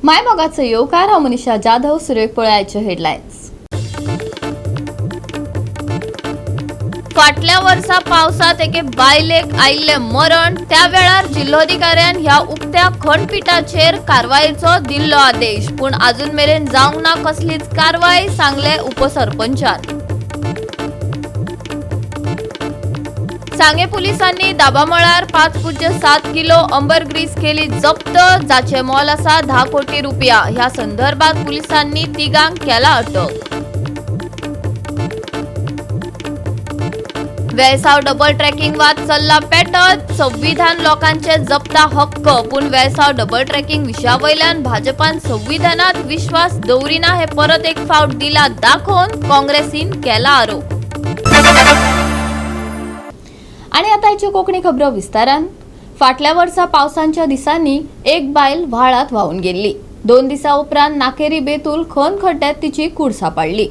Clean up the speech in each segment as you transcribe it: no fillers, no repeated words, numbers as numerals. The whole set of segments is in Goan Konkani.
मायमोगाचो येवकार. हांव मनीषा जाधव. सुरेख पळयाचे हेडलायन्स. फाटल्या वर्सा पावसात एके बायलेक आयिल्लें मरण. त्या वेळार जिल्होधिकाऱ्यान ह्या उक्त्या खणपिठाचेर कारवायेचो दिल्लो आदेश, पूण अजून मेरेन जावंक ना कसलीच कारवाय, सांगले उपसरपंचान. सांगे पुलिसांनी दाबामळार 5.7 किलो अंबरग्रीस केली जप्त, जाचे मोल आसा 10 कोटी रुपया. ह्या संदर्भात पुलिसांनी तिगांक केला अटक. वेळसाव डबल ट्रॅकिंग वाद चल्ला पेटत. संविधान लोकांचे जपता हक्क, पूण वेळसाव डबल ट्रॅकिंग विशया वयल्यान भाजपान संविधानात विश्वास दवरिना हे परत एक फावट दिला दाखोवन काँग्रेसीन केला आरोप. आणि आता आयच्यो कोंकणी खबरो विस्तारान. फाटल्या वर्सा पावसांच्या दिसांनी एक बायल व्हाळात व्हांवून गेल्ली. 2 दिसां उपरांत नाकेरी बेतूल खण खड्ड्यात तिची कूड सांपडली.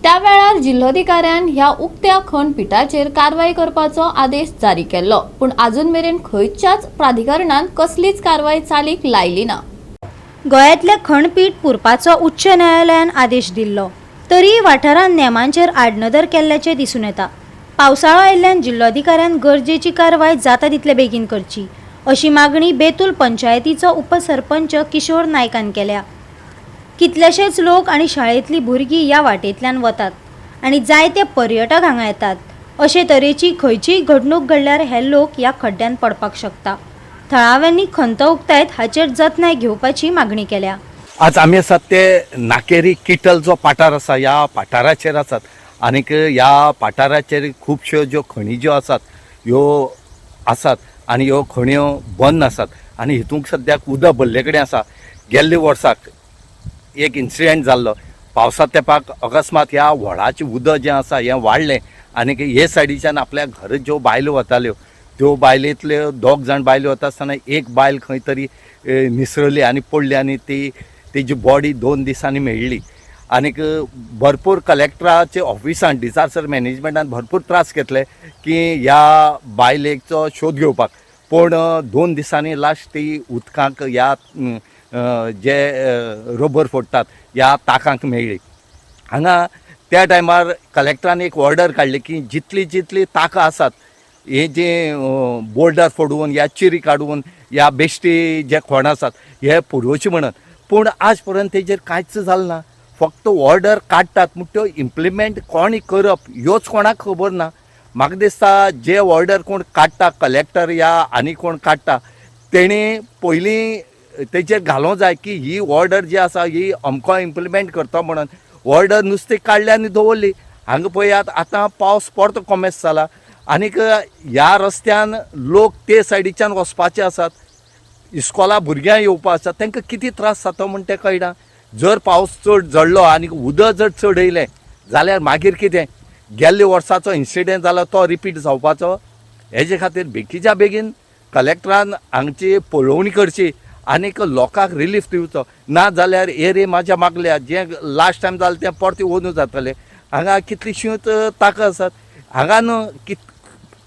त्या वेळार जिल्होधिकाऱ्यान ह्या उक्त्या खणपिठाचेर कारवाय करपाचो आदेश जारी केल्लो, पूण अजून मेरेन खंयच्याच प्राधिकरणान कसलीच कारवाय चालीक लायली ना. गोंयांतले खणपीठ पुरपाचो उच्च न्यायालयान आदेश दिल्लो, तरीय वाठारांत नेमांचेर आडनदर केल्ल्याचें दिसून येता. पावसाळो आयिल्ल्यान जिल्लोधिकाऱ्यान गरजेची कारवाय जाता तितले बेगीन करची, अशी मागणी बेतूल पंचायतीचो उपसरपंच किशोर नायकान केल्या. कितलेशेच लोक आनी शाळेंतलीं भुरगीं ह्या वाटेंतल्यान वतात आनी जायते पर्यटक हांगा येतात. अशे तरेची खंयचीय घडणूक घडल्यार हे लोक ह्या खड्ड्यांत पडपाक शकता. थळाव्यांनी खंत उक्तायत हाचेर जतनाय घेवपाची मागणी केल्या. आज आमी आसात ते नाकेरी किटल जो पाठार आसा, ह्या पाठाराचेर आसात. आनीक ह्या पाठाराचेर खुबश्यो ज्यो खणी ज्यो आसात ह्यो आसात आनी ह्यो खण्यो बंद आसात आनी हितूंक सद्याक उदक भरले कडेन आसा. गेल्ले वर्साक एक इन्सिडंट जाल्लो. पावसा तेंपाक अकस्मात ह्या व्हडाचें उदक जें आसा हें वाडलें आनीक हे सायडीच्यान आपल्या घरा ज्यो बायलो वताल्यो, त्यो बायलेंतल्यो दोग जाण बायलो वता आसतना एक बायल खंय तरी निसरली आनी पडली आनी ती तेजी बॉडी 2 दिसांनी मेळ्ळी. आनीक भरपूर कलेक्टराचे ऑफिसान, डिजास्टर मॅनेजमेंटान भरपूर त्रास घेतले की ह्या बायलेचो शोध घेवपाक, पूण 2 दिसांनी लास्ट ती उदकांक ह्या जे रबर फोडटात ह्या ताकांक मेळ्ळी. हांगा त्या टायमार कलेक्टरान एक ऑर्डर काडली की जितली जितली ताकां आसात, हे जे बोल्डर फोडून या चिरी काडून या बेश्टी जे खोण आसात हे पुरोवचे म्हणून, पूण आज पर्यंत तेजेर कांयच जालें ना. फक्त ऑर्डर काडटात म्हण त्यो इम्प्लिमेंट कोणी करप ह्योच कोणाक खबर ना. म्हाका दिसता जे ऑर्डर कोण काडटा, कलेक्टर या आनी कोण काडटा, तेणी पयलीं तेजेर घालोंक जाय की ही ऑर्डर जी आसा ही अमको इम्प्लिमेंट करता म्हणून. ऑर्डर नुस्तें काडली आनी दवरली. हांगा पळयात, आतां पावस परतो कोमेस जाला आनीक ह्या रस्त्यान लोक ते सायडीच्यान वचपाचे आसात, इस्कोला भुरग्यां येवपा आसा, तांकां कितें त्रास जाता म्हण तें कळना. जर पावस चड झडलो आनी उदक जर चड येयलें जाल्यार मागीर कितें? गेल्ले वर्साचो इन्सिडंट जाला तो रिपीट जावपाचो. हेजे खातीर बेगीच्या बेगीन कलेक्टरान हांगची पळोवणी करची आनीक लोकांक रिलीफ दिवचो. ना जाल्यार एरे म्हाज्या मागल्या जें लास्ट टायम जालें तें परतें अंदू जातलें. हांगा कितलीशींच ताकां आसात, हांगा न्हू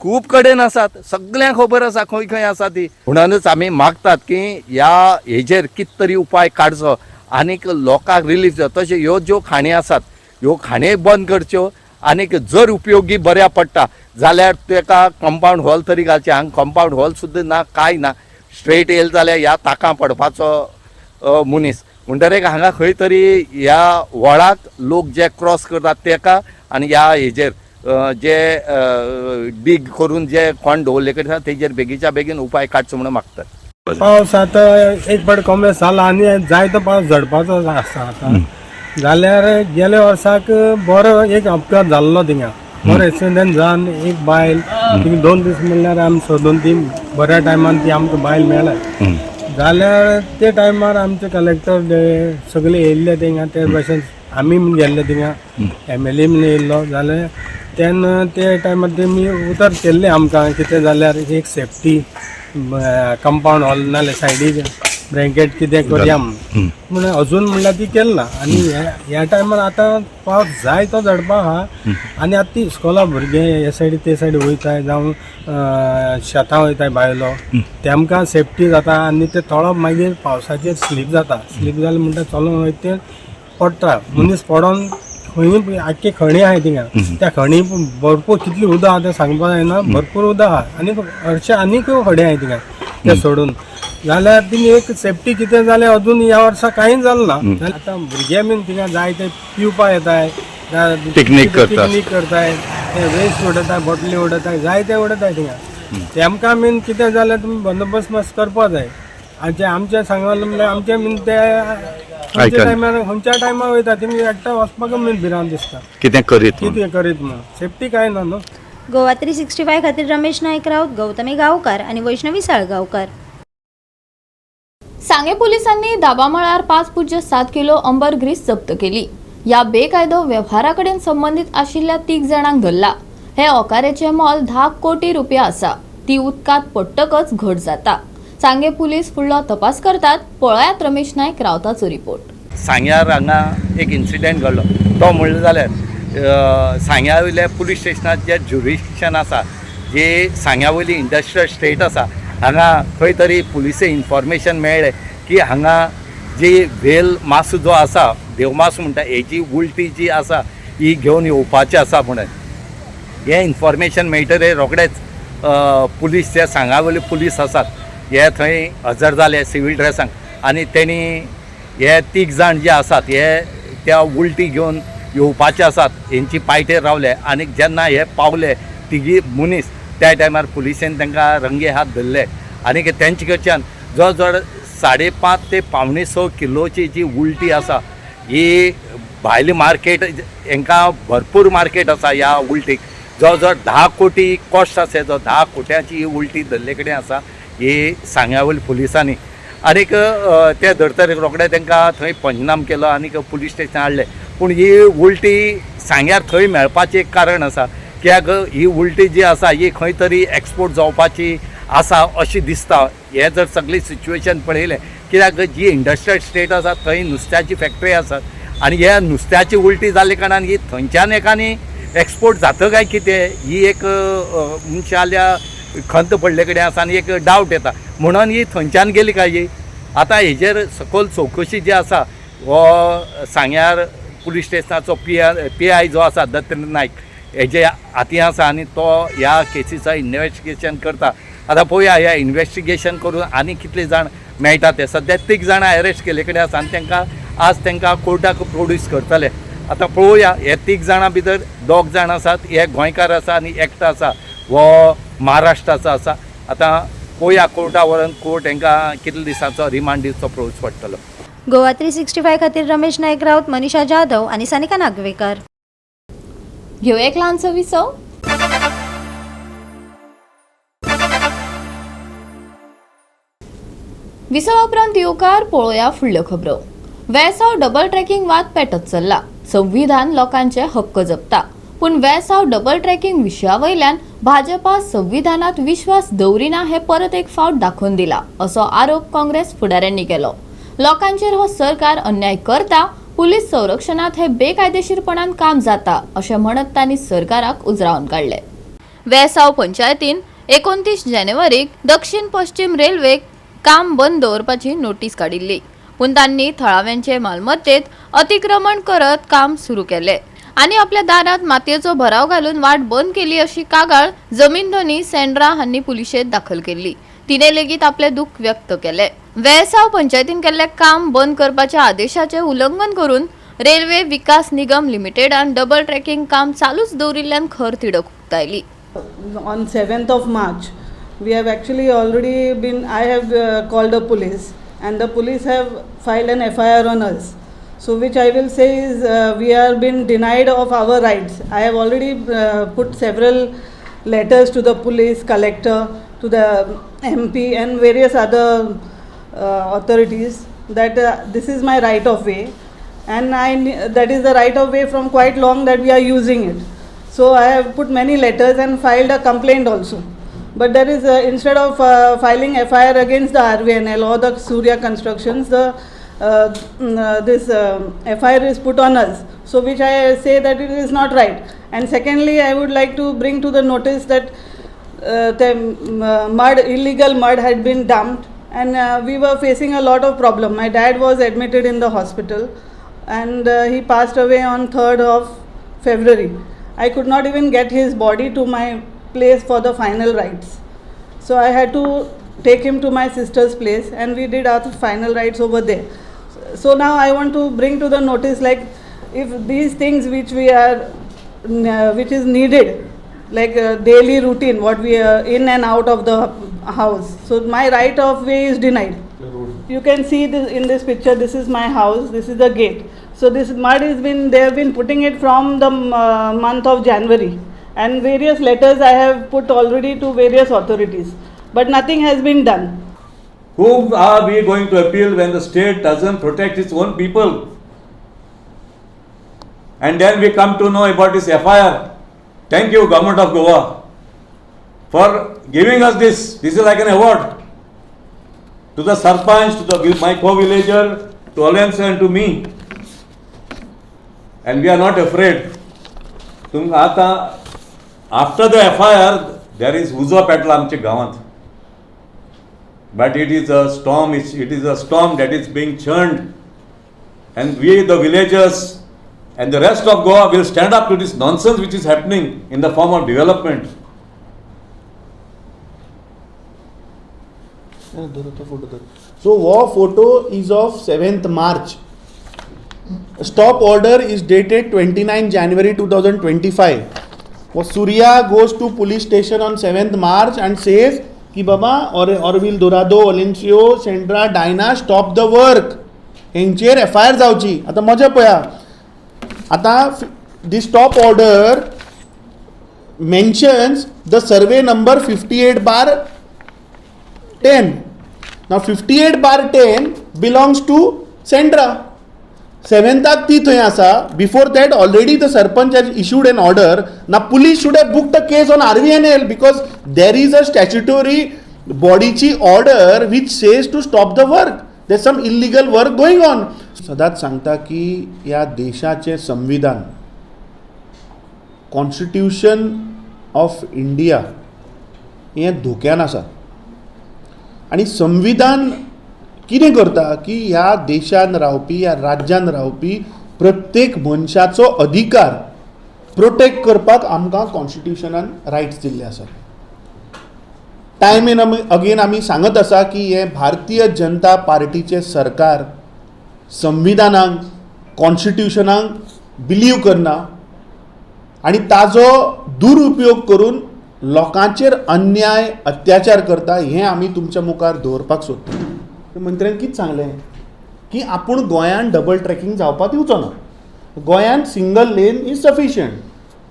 खूब कडेन आसात, सगल्यांक खबर आसा खंय खंय आसा ती. म्हणूनच आमी मागतात की ह्या हेजेर कितें तरी उपाय काडचो आनीक लोकांक रिलीफ जावं. तशें ह्यो ज्यो खाणी आसात ह्यो खाणी बंद करच्यो आनीक जर उपयोगी बऱ्या पडटा जाल्यार तेका कंपावंड हॉल तरी घालचें. हांगा कंपावंड हॉल सुद्दां ना, कांय ना. स्ट्रेट येयले जाल्यार ह्या ताकां पडपाचो मनीस. म्हणटरीर हांगा खंय तरी ह्या व्हळाक लोक जे क्रॉस करतात तेका आनी ह्या हेजेर जे डीग करून जे कोण दवरले कडेन आसा तेजेर बेगीच्या बेगीन उपाय काडचो म्हणून मागतात. पावस आतां एक फावट कमी जाला आनी जायतो पावस झडपाचो आसा आतां. जाल्यार गेल्या वर्साक बरो एक अपघात जाल्लो थिंगा, बरो एक्सिडंट जावन एक बायल थिंगा 2 दीस म्हणल्यार आमी सोदून ती बऱ्या टायमान ती आमकां बायल मेळ्ळी. जाल्यार ते टायमार आमचे कलेक्टर सगळे येयल्ले थिंगा, ते भशेन आमी म्हण गेल्ले थिंगा, एमएलए म्हण येयल्लो. जाल्यार तेन्ना ते टायमार तेमी उतर केल्लें आमकां कितें जाल्यार एक सेफ्टी कंपावंड हॉल नाल्यार सायडीक ब्लँकेट कितें करया म्हणून. पूण अजून म्हणल्यार ती केली ना. आनी ह्या टायमार आतां पावस जाय तो झडपा आहा आनी आतां ती इस्कोला भुरगे हे सायडी ते सायडी वयताय जावं शेतां वयताय बायलो, तेमकां सेफ्टी जाता आनी ते थोडो मागीर पावसाचेर स्लीप जाता. स्लीप जालें म्हणटा चलोन वयता ते पडटा मनीस, पडोन खंय आख्खी खणी आहाय थिंगा, त्या खणी भरपूर कितली उदक आहा तें सांगपाक जायना, भरपूर उदक आहा आनी हरशे आनीक खणी आहाय थिंगा. ते सोडून जाल्यार तिंगा एक सेफ्टी कितें जालें, अजून ह्या वर्सा कांय जालें ना. आतां भुरगे बीन थिंगा जाय ते पिवपा येताय, पिकनीक करतात. पिकनीक करताय, ते वेस्ट उडयताय, बोटली उडयताय, जाय ते उडयताय थिंगा. तेमकां बीन कितें जाल्यार तुमी बंदोबस्त मातसो करपा जाय. आनी ते आमचें सांगलें म्हणल्यार आमचें बीन ते खंयच्या आयकना. टायमार खंयच्या टायमार वयता तिंगा एकट्या वचपाक बीन भिरांत दिसता. कितें करीत म्हणून. कितें करीत म्हणून सेफ्टी कांय ना न्हू. गोवा 365 खातीर रमेश नायक राऊत, गौतमी गांवकार आनी वैष्णवी साळगांवकार. सांगे पोलिसांनी दाबामळार 5.7 किलो अंबर ग्रीस जप्त केली. ह्या बेकायदो वेव्हारा कडेन संबंदीत आशिल्ल्या 3 जाणांक धरला. हे ओकारेचें मोल 10 कोटी रुपया आसा. ती उदकांत पडटकच घट जाता. सांगे पुलीस फुडलो तपास करतात. पळयात रमेश नायक रावताचो रिपोर्ट. सांग्यार हांगा एक इन्सिडंट घडलो तो म्हणलें जाल्यार सांग्या वयल्या पुलीस स्टेशनात जे ज्युरिस्डिक्शन आसा, जे सांग्या वयली इंडस्ट्रियल स्टेट आसा, हांगा खंय तरी पुलिसे इन्फॉर्मेशन मेळ्ळें की हांगा जी वेल मासो जो आसा, देवमासो म्हणटा, हेजी उल्टी जी आसा ही घेवन येवपाची आसा म्हणून हें इन्फॉर्मेशन मेळटरे रोखडेच पुलीस जे सांगा वयले पुलीस आसात हे थंय हजर जाले सिवील ड्रेसांक आनी तेणी हे 3 जाण जे आसात हे त्या उल्टी घेवन येवपाचे आसात हेंची पायटेर रावले आनी जेन्ना हे पावले तिगी मनीस त्या टायमार पुलिसेन तांकां रंगे हात धरले आनी तेंचे कडच्यान जवळ जवळ 5.5 ते 5.75 किलोची जी उल्टी आसा ही भायली मार्केट, हेंकां भरपूर मार्केट आसा ह्या उल्टीक, जवळ जवळ 10 कोटी कॉस्ट आसा जो 10 कोट्यांची ही उल्टी धरले कडेन आसा ही सांग्या वयल्या पुलिसांनी. आनीक ते धरतरेक रोखडे तांकां थंय पंचनाम केलो आनीक पुलीस स्टेशनार हाडले. पूण ही उल्टी सांग्यार थंय मेळपाचें एक कारण आसा कित्याक ही उल्टी जी आसा ही खंय तरी एक्सपोर्ट जावपाची आसा अशी दिसता. हें जर सगळी सिच्युएशन पळयलें कित्याक जी इंडस्ट्रियल स्टेट आसा थंय नुस्त्याची फॅक्टरी आसात आनी ह्या नुस्त्याची उल्टी जाल्ले कारणान ही थंयच्यान एकानी एक्सपोर्ट जाता काय कितें ही एक मनशाल्या खंत पडले कडेन आसा आनी एक डावट येता म्हणून ही थंयच्यान गेली काय ही. आतां हेजेर सकयल चवकशी जी आसा हो सांग्यार पुलीस स्टेशनाचो पी I जो आसा दत्त नायक हेजे हाती आसा आनी तो ह्या केसीचो इन्वेस्टिगेशन करता. आतां पळोवया ह्या इन्वेस्टिगेशन करून आनी कितले जाण मेळटा ते. सद्या 3 जाणां अरेस्ट केल्ले कडेन आसा आनी तांकां आज तांकां कोर्टाक प्रोड्यूस करतले. आतां पळोवया हे 3 जाणां भितर 2 जाण आसात हे गोंयकार आसा आनी एकटो आसा हो महाराष्ट्राचो आसा. आतां पळोवया कोर्टा व्हरून कोर्ट हांकां कितले दिसांचो रिमांड दिवचो पळोवचो पडटलो. गोवा 365 खातीर रमेश नायक राऊत, मनीषा जाधव आनी सानिका नागवेकर. घेवया एक ल्हानसो विसव. विसवा उपरांत येवकार पळोवया फुडल्यो खबरो. वेळसांव डबल ट्रॅकिंग वाद पेटत चल्ला. संविधान लोकांचे हक्क जपता, पूण वेळसांव डबल ट्रॅकिंग विशया वयल्यान भाजपा संविधानात विश्वास दवरिना हे परत एक फावट दाखोवन दिला असो आरोप काँग्रेस फुडाऱ्यांनी केलो. लोकांचेर हो सरकार अन्याय करता, पुलीस संरक्षणात हे बेकायदेशीरपणान काम जाता अशें म्हणत तांणी सरकाराक उजरावन काडले. वेळसांव पंचायतीन 29 जानेवारीक दक्षिण पश्चिम रेल्वेक काम बंद दवरपाची नोटीस काडिल्ली, पूण तांणी थळाव्यांचे मालमत्तेत अतिक्रमण करत काम सुरू केले आनी आपल्या दारात मातयेचो भराव घालून वाट बंद केली अशी कागाळ जमीन धनी सेंड्रा हांणी पुलिशेंत दाखल केल्ली. तिणे लेगीत आपले दुःख व्यक्त केले. वेळसांव पंचायतीन केल्ले काम बंद करपाच्या आदेशाचे उल्लंघन करून रेल्वे विकास निगम लिमिटेडान डबल ट्रॅकिंग काम चालूच दवरिल्ल्यान खर तिडक उक्तायली. On 7th of March, we have actually already been, I have called the police and the police have filed an FIR on us. So which I will say is we are been denied of our rights. I have already put several letters to the police, collector, to the MP and various other authorities that this is my right of way and that is the right of way from quite long that we are using it. So I have put many letters and filed a complaint also. But there is instead of filing FIR against the RVNL or the Surya Constructions, the this FIR is put on us. So which I say that it is not right. And secondly, I would like to bring to the notice that the mud, illegal mud had been dumped, and we were facing a lot of problem. My dad was admitted in the hospital, and he passed away on 3rd of February. I could not even get his body to my place for the final rites. So I had to take him to my sister's place, and we did our final rites over there. So now I want to bring to the notice, like, if these things which we are, which is needed, like daily routine, what we are in and out of the house. So my right of way is denied. You can see this in this picture. This is my house. This is the gate. So this mud has been, they have been putting it from the month of January, and various letters I have put already to various authorities, but nothing has been done. Whom are we going to appeal when the state doesn't protect its own people? And then we come to know about this FIR. Thank you, Government of Goa, for giving us this. This is like an award to the sarpanch, to the my co-villager, to Alliance and to me. And we are not afraid. After the FIR, there is उजो पेटला आमच्या गांवांत. But it is a storm, it is a storm that is being churned. And we, the villagers and the rest of Goa, will stand up to this nonsense which is happening in the form of development. So, war photo is of 7th March. Stop order is dated 29 January 2025. Surya goes to police station on 7th March and says ki baba Orville Dorado, Olencio, Sandra, Diana, stop the work. हेंचेर FIR जावची. आतां मजा पळया, आतां the stop order mentions the survey number 58/10. Now 58/10 belongs to Sandra. 7th ती थंय आसा. Before that already the sarpanch has issued an order. Now police should have booked a case on RVNL because there is a statutory बॉडीची order which says to stop the work. There some illegal work going on. सदांच सांगता की ह्या देशाचें संविधान, कॉन्स्टिट्यूशन ऑफ इंडिया, हें धोक्यान आसा. आनी संविधान कितें करता की ह्या देशान रावपी, ह्या राज्यान रावपी प्रत्येक मनशाचो अधिकार प्रोटेक्ट करपाक आमकां कॉन्स्टिट्युशनान रायट्स दिल्ले आसात. टायम एन अगेन आमी सांगत आसा की हें भारतीय जनता पार्टीचें सरकार संविधानाक, कॉन्स्टिट्युशनाक बिलीव करना आनी ताजो दुरुपयोग करून लोकांचेर अन्याय अत्याचार करता, हें आमी तुमच्या मुखार दवरपाक सोदता. मंत्र्यान कितें सांगलें की आपूण गोंयान डबल ट्रॅकिंग जावपाक दिवचो ना, गोंयान सिंगल लेन is sufficient.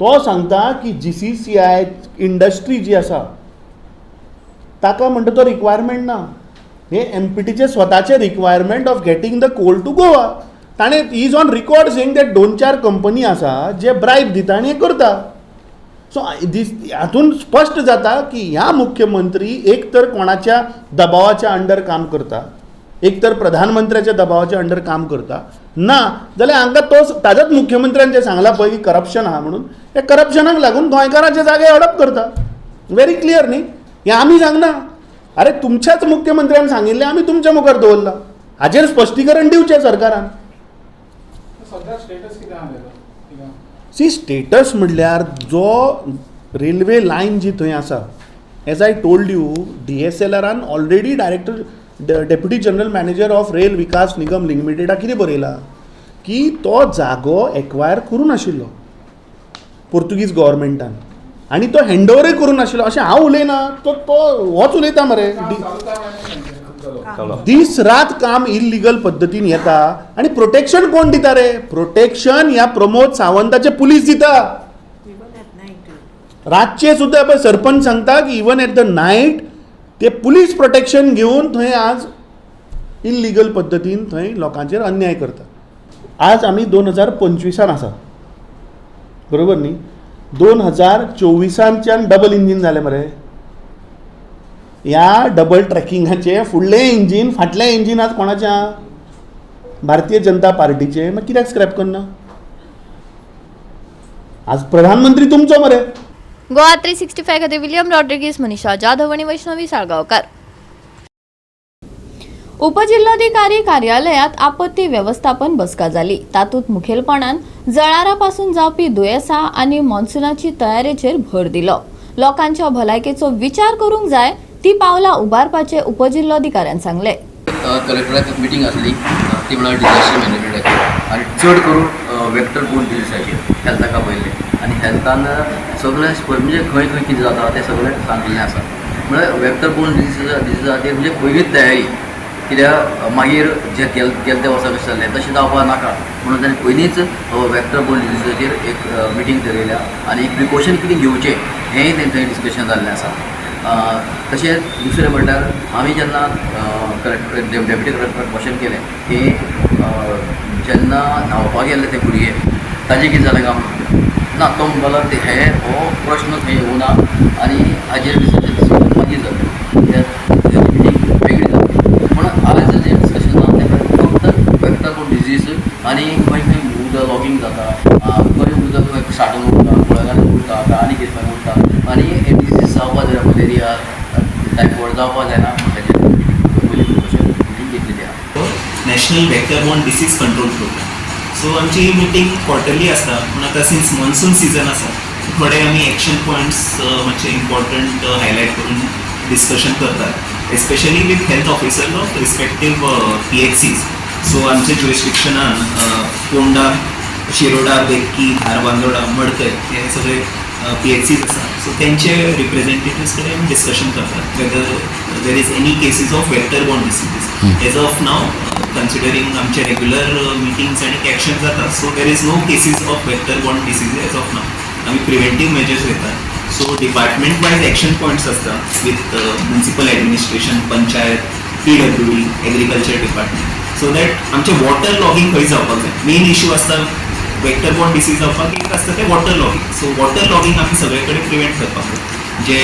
तो सांगता की GCCI industry जी आसा ताका म्हणटा तो रिक्वायरमेंट ना, हे MPTचे स्वताचे requirement of getting the coal to Goa. ताणें is on record saying that 2-4 company आसा जे ब्रायब दिता आनी हें करता. सो दीस हातून स्पश्ट जाता की ह्या मुख्यमंत्री एक तर कोणाच्या दबावाच्या अंडर काम करता, एक तर प्रधानमंत्र्याच्या दबावाच्या अंडर काम करता, ना जाल्यार हांकां तो ताज्याच मुख्यमंत्र्यान जें सांगलां पळय की करप्शन आहा म्हणून, त्या करप्शनाक लागून गोंयकारांचे जागे हडप करता. व्हेरी क्लियर न्ही, हें आमी सांगना, अरे तुमच्याच मुख्यमंत्र्यान सांगिल्लें, आमी तुमच्या मुखार दवरलां. हाजेर स्पश्टीकरण दिवचें सरकारान. सी स्टेटस म्हणल्यार जो रेल्वे लायन जी थंय आसा, as I told you, DSLRान already director deputy general manager of rail Vikas Nigam लिमिटेडाक कितें बरयलां की तो जागो एक्वायर करूं नाशिल्लो पोर्तुगीज गव्हर्मेंटान आनी तो हँडओवरूय करूं नाशिल्लो. अशें हांव उलयना, तो तो होच उलयता मरे. दीस रात काम इल्लिगल पद्दतीन येता आनी प्रोटेक्शन कोण दिता रे? प्रोटेक्शन ह्या प्रमोद सावंताचे पुलीस दिता. रातचे सुद्दां पळय सरपंच सांगता की इवन एट the night ते पुलीस प्रोटेक्शन घेवन थंय आज इल्लिगल पद्दतीन थंय लोकांचेर अन्याय करता. आज आमी 2025 आसा, बरोबर न्ही? 2024 डबल इंजीन जालें मरे. ह्या डबल ट्रॅकिंगाचें फुडलें इंजीन फाटलें इंजीन आज कोणाचें आहा? भारतीय जनता पार्टीचें. मागीर कित्याक स्क्रॅप करना? आज प्रधानमंत्री तुमचो मरे. गोवा 365 खातीर विलियम रॉड्रिगीस, मनीषा जाधव आनी वैष्णवी साळगांवकार. उपजिल्होधिकारी कार्यालयात आपत्ती वेवस्थापन बसका जाली. तातूंत मुखेलपणान जळारा पासून जावपी दुयेंसां आनी मॉन्सुनाची तयारेचेर भर दिलो. लोकांच्या भलायकेचो विचार करूंक जाय ती पावलां उबारपाचें उपजिल्होधिकाऱ्यान सांगलें. कलेक्टराक मिटींग आसली ती म्हळ्यार डिजास्टर मॅनेजमेंटाचेर आनी चड करून वेक्टर बोर्न डिजीसाचेर हेल्थाक आपयल्लें आनी हेल्थान सगळें म्हणजे खंय खंय कितें जाता तें सगळें सांगिल्लें आसा. म्हळ्यार वेक्टर बोर्न डिजीजाचेर म्हणजे पयलींच तयारी, कित्याक मागीर जे गेले त्या वर्सा कशें जाल्लें तशें जावपाक नाका म्हणून ताणें पयलींच वेक्टर बोर्न डिजीजाचेर एक मिटींग थरयल्या आनी एक प्रिकॉशन कितें घेवचें हेंय थंय डिस्कशन जाल्लें आसा. तशेंच दुसरें म्हणल्यार आमी जेन्ना कलेक्टर डेप्युटी कलेक्टराक क्वेश्चन केलें की जेन्ना न्हांवपाक गेल्ले ते भुरगे ताजें कितें जालें काय म्हणून, ना तो म्हणपाक लागलो ते हे हो प्रश्न थंय येवना आनी हाजेर डिस्कशन मागीर जातलें, कित्याक मिटींग वेगळी जातली. पूण आज जें डिस्कशन जालें तें फक्त वेक्टर बोर्न डिजीज आनी खंय खंय उदक लॉगींग जाता, खंय उदक खंय साठोवन उरता, कुळागरांत उरता आनी कितें खंय उरता आनी हे डिजीज जावपाक जायना, मलेरिया टायफॉयड जावपाक जायना म्हणटाचेर पयलीं प्रिकॉशन मिटींग घेतलेली आहा. National vector borne disease control programme. So आमची ही मिटींग क्वॉर्टरली आसता, पूण आतां सिन्स मॉन्सून सिजन आसा थोडे आमी एक्शन पॉयंट्स मातशे इम्पॉर्टंट हायलायट करून डिस्कशन करतात, especially with health officers of respective PHCs. So आमच्या ज्युरिस्डिक्शनान पोंडा, शिरोडा, बेक्की, धारबांदोडा, मडकय हे सगळे PHCs आसा. सो तेंचे रिप्रेझेंटेटिव्स कडेन आमी डिस्कशन करतात whether there is any cases of vector borne diseases. As of now considering आमचे रेग्युलर मिटिंग्स आनी एक्शन जाता, so there is no cases of vector borne disease as of now. आमी प्रिवेंटीव मेजर्स घेतात. So department wise action points आसता with municipal administration, panchayat, PWD, agriculture department, so that आमचें वॉटर लॉगींग खंय जावपाक जाय. मेन इशू आसता वेक्टर बॉर्न डिसीज जावपाक एक आसता तें water logging. So water logging आमी सगळे कडेन प्रिवेंट करपाक जाय. जे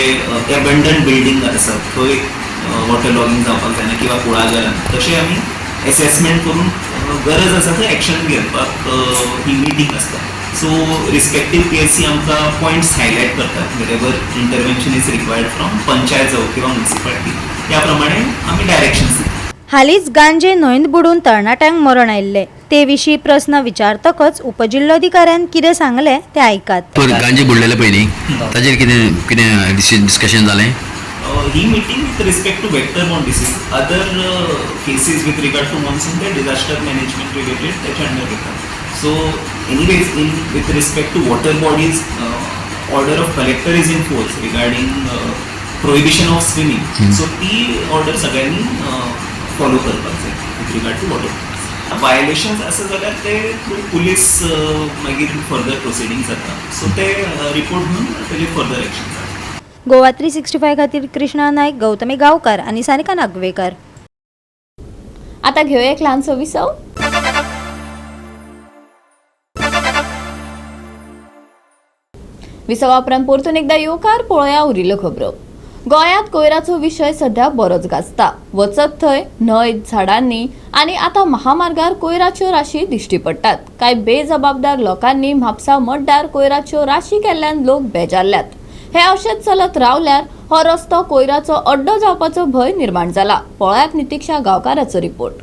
एबंडन बिल्डींग आसा थंय वॉटर लॉगींग जावपाक जायना किंवा कुळागरान, तशें आमी एसेसमेंट करून गरज आसा थंय एक्शन घेवपाक ही मिटींग आसता. सो रिस्पेक्टीव PHC आमकां पॉयंट्स हायलायट करतात wherever intervention is required from panchayat जावं किंवा म्युनिसिपालिटी, त्या प्रमाणे आमी डायरेक्शन्स दितात. हालींच गांजे न्हंयत बुडून तरणाट्यांक मरण आयिल्लें ते विशीं प्रस्न विचारतकच उपजिल्होधिकाऱ्यान कितें सांगलें तें आयकात. गांजे बुडलेले पयलीं ताजेर कितें कितें डिस्कशन जालें? ही meeting with respect to vector borne disease, other cases with regard to monsoon ते डिझास्टर मॅनेजमेंट रिलेटेड त्याच्या अंडर घेतात. So anyways in with respect to water bodies order of collector is in force regarding prohibition of swimming. So ती ऑर्डर सगळ्यांनी फॉलो करपाक जाय with regard to water bodies. Violations आसा जाल्यार ते थ्रू पुलीस मागीर फर्दर प्रोसिडींग जाता. सो ते रिपोर्ट घेवन तेजेर फर्दर एक्शन जाता. गोवा 365 खातीर कृष्णा नायक, गौतमी गांवकार आनी सानिका नागवेकर. आता घेवया एक ल्हानसो विसव. विसवा उपरांत परतून एकदा येवकार. पळोवया उरिल्ल्यो खबरो. गोंयांत कोयराचो विशय सध्या बरोच गाजता. वचत थंय न्हंय, झाडांनी आनी आतां महामार्गार कोयराच्यो राशी दिश्टी पडटात. कांय बेजबाबदार लोकांनी म्हापसा मड्डार कोयराच्यो राशी केल्ल्यान लोक बेजारल्यात. हे अशेंच चलत रावल्यार हो रस्तो कोयराचो अड्डो जावपाचो भंय निर्माण जाला. पळयात नितिक्षा गांवकाराचो रिपोर्ट.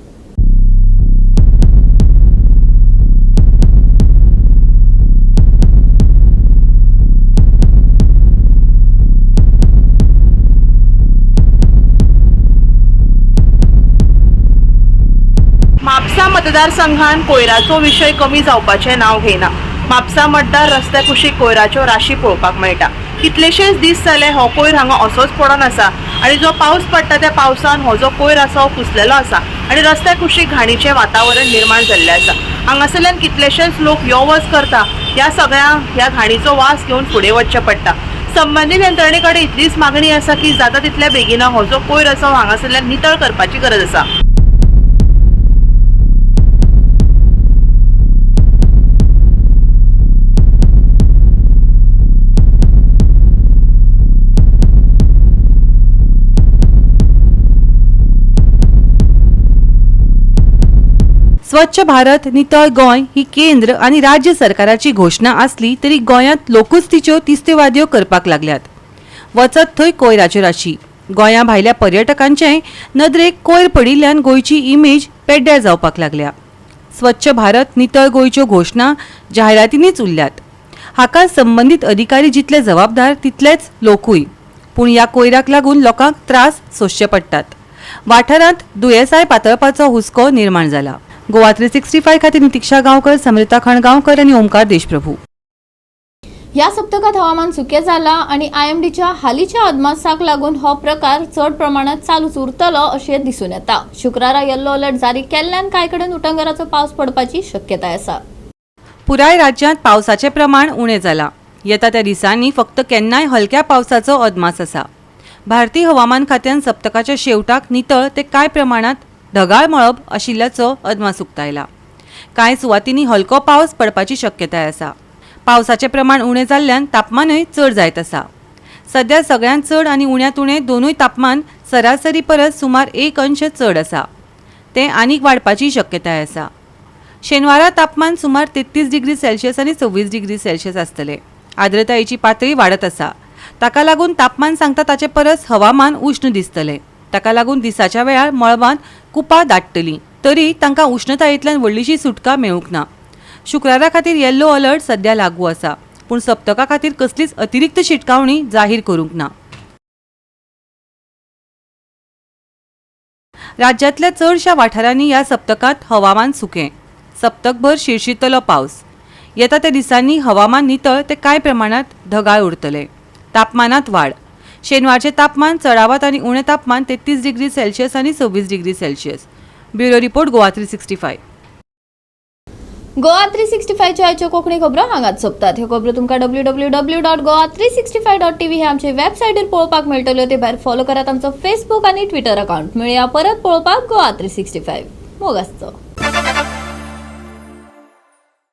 म्हापसा मतदारसंघान कोयराचो विशय कमी जावपाचें नांव घेयना. म्हापसा मतदार रस्त्या कुशीक कोयराच्यो राशी पळोवपाक मेळटा. कितलेशेच दीस जाले हो कोयर हांगा असोच पडोन आसा आनी जो पावस पडटा त्या पावसान हो जो कोयर आसा हो कुसलेलो आसा आनी रस्त्या कुशीक घाणीचें वातावरण निर्माण जाल्लें आसा. हांगासरल्यान कितलेशेच लोक यो वच करता. ह्या सगळ्या ह्या घाणीचो वास घेवन फुडें वचचें पडटा. संबंदीत यंत्रणे कडेन इतलीच मागणी आसा की जाता तितल्या बेगीन हो जो कोयर आसा हो हांगासरल्यान नितळ करपाची गरज आसा. स्वच्छ भारत नितळ गोंय ही केंद्र आनी राज्य सरकाराची घोशणा आसली तरी गोंयांत लोकूच तिच्यो तिस्त्यो वाद्यो करपाक लागल्यात. वचत थंय कोयराच्यो राशी. गोंया भायल्या पर्यटकांचेय नदरेक कोयर पडिल्ल्यान गोंयची इमेज पेड्ड्यार जावपाक लागल्या. स्वच्छ भारत नितळ गोंयच्यो घोशणा जायरातींनीच उरल्यात. हाका संबंदीत अधिकारी जितले जबाबदार तितलेच लोकूय. पूण ह्या कोयराक लागून लोकांक त्रास सोंसचे पडटात. वाठारांत दुयेंसाय पातळपाचो हुस्को निर्माण जाला. गोवा 365 खातीर नितिक्षा गांवकर, समृता खणगांवकर आनी ओमकार देशप्रभू. ह्या सप्तकात हवामान सुकें जाला आनी आयएमडीच्या हालींच्या अदमासाक लागून हो प्रकार चड प्रमाणात चालूच उरतलो अशें दिसून येता. शुक्रारा येल्लो अलर्ट जारी केल्ल्यान कांय कडेन उटंगराचो पावस पडपाची शक्यताय आसा. पुराय राज्यांत पावसाचें प्रमाण उणें जालां. येता त्या दिसांनी फक्त केन्नाय हलक्या पावसाचो अदमास आसा. भारतीय हवामान खात्यान सप्तकाच्या शेवटाक नितळ ते कांय प्रमाणांत ढगाळ मळब आशिल्ल्याचो अदमास उक्तायला. कांय सुवातींनी हलको पावस पडपाची शक्यताय आसा. पावसाचें प्रमाण उणें जाल्ल्यान तापमानूय चड जायत आसा. सध्या सगळ्यांत चड आनी उण्यांत उणें दोनूय तापमान सरासरी परस सुमार 1 अंश चड आसा. तें आनीक वाडपाची शक्यताय आसा. शेनवारा तापमान सुमार 33 डिग्री सेल्सियस आनी 26 डिग्री सेल्सियस आसतलें. आर्द्रतायेची पातळी वाडत आसा. ताका लागून तापमान सांगता ताचे परस हवामान उश्ण दिसतलें. ताका लागून दिसाच्या वेळार मळबांत कुपां दाटतलीं तरी तांकां उश्णतायेंतल्यान व्हडलीशी सुटका मेळूंक ना. शुक्रारा खातीर येल्लो अलर्ट सध्या लागू आसा. पूण सप्तका खातीर कसलीच अतिरिक्त शिटकावणी जाहीर करूंक ना. राज्यांतल्या चडशा वाठारांनी ह्या सप्तकांत हवामान सुकें. सप्तकभर शिरशिरतलो पावस. येता त्या दिसांनी हवामान नितळ ते कांय प्रमाणांत ढगाळ उरतलें. तापमानांत वाड. शेनवारचें तापमान चडावत आनी उणें तापमान 33 डिग्री सेल्सियस आनी 26 degree Celsius. Bureau report, Goa 365. Goa 365च्या आयच्यो कोंकणी खबरो हांगाच सोंपतात. ह्यो खबरो तुमकां www.goa365.tv हे आमचे वेबसायटीर पळोवपाक मेळटल्यो. ते भायर फॉलो करात आमचो फेसबूक आनी ट्विटर अकाउंट. मेळया परत पळोवपाक गोवा 365. मोग आसचो.